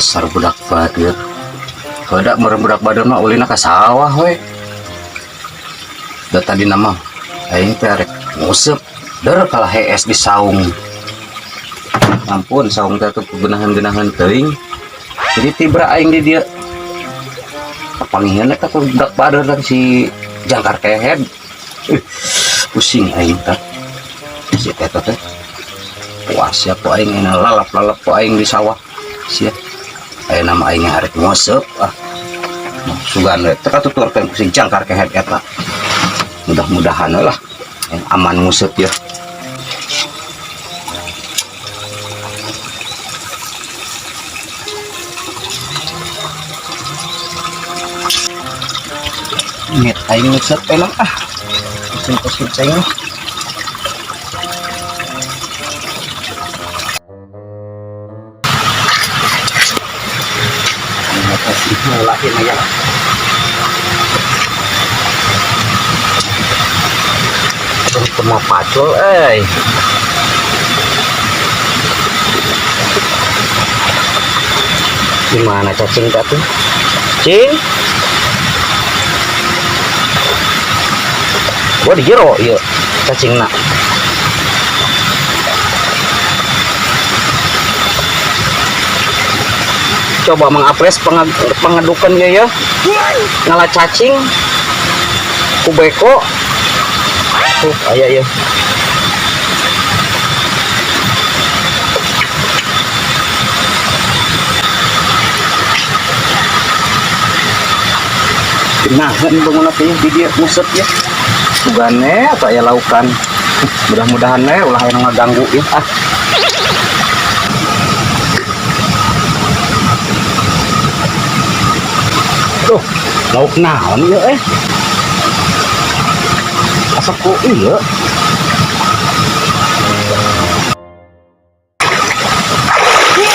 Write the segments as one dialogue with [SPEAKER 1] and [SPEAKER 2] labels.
[SPEAKER 1] Dasar budak bader. Kada meureun budak bader mah ulina ka sawah we. Da tadi nama aing teh arek nguseup der kalah hees di saung. Ampun, saung teh tuh genahan-genahan teuing. Jadi tibra aing di dieu. Kapangihan eta ku budak bader dan si jangkar kehed. Pusing aing teh. Si eta teh. Puas ya ku aing lalap-lalap ku aing di sawah. Sia. Aya nama aing arek nguseup ah. Sugan we teu katuturkeun ku si jangkar kehed eta. Mudah-mudahan lah yang aman nguseup ya. Net aing nguseup enak ah. Pusing-pusing aing mah. Lahin aja. Aduh, mau pacul, eh. Gimana cacing tak tuh? Cing? Gua di jero, iya cacing nak. Coba mengapres pengedukan ya ya. Ngalah cacing. Ku beko. Tuh, aya ya. Nah, bangun apa ya di dia ngusep ya. Sugane atau aya laukan. Mudah-mudahan we ulah aya nu ngaganggu ya. Ah. Tuh, lauk naon ieu eh? Asa ku ieu?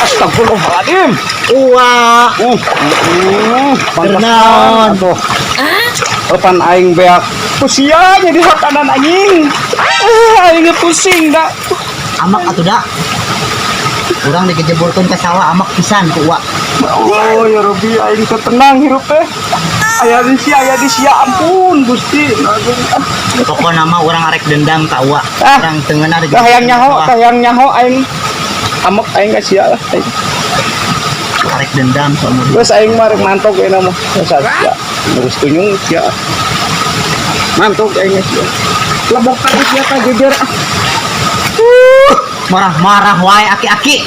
[SPEAKER 1] Astagfirullahaladzim.
[SPEAKER 2] Wah,
[SPEAKER 1] Pantesan atuh. Lepan aing beak. Pusia jadi hakanan anjing. Aing pusing da.
[SPEAKER 2] Amak atuh da. Urang dikejeburkeun ka sawah amak pisan ku uak.
[SPEAKER 1] Oh ya Robi, aing teu tenang hirup teh. Aya di sia ampun Gusti.
[SPEAKER 2] Pokona mah urang arek dendam ka uak.
[SPEAKER 1] Ah.
[SPEAKER 2] Urang teu ngeunah
[SPEAKER 1] Tah hayang nyaho aing. Amek aing ka sia lah. Aing.
[SPEAKER 2] Arek dendam seumur hidup.
[SPEAKER 1] Terus aing mah rek mantok we mah. Sia. Terus tunyung sia. Mantok aing sia. Lebok ka sia ka jejer ah.
[SPEAKER 2] Marah-marah wae aki-aki.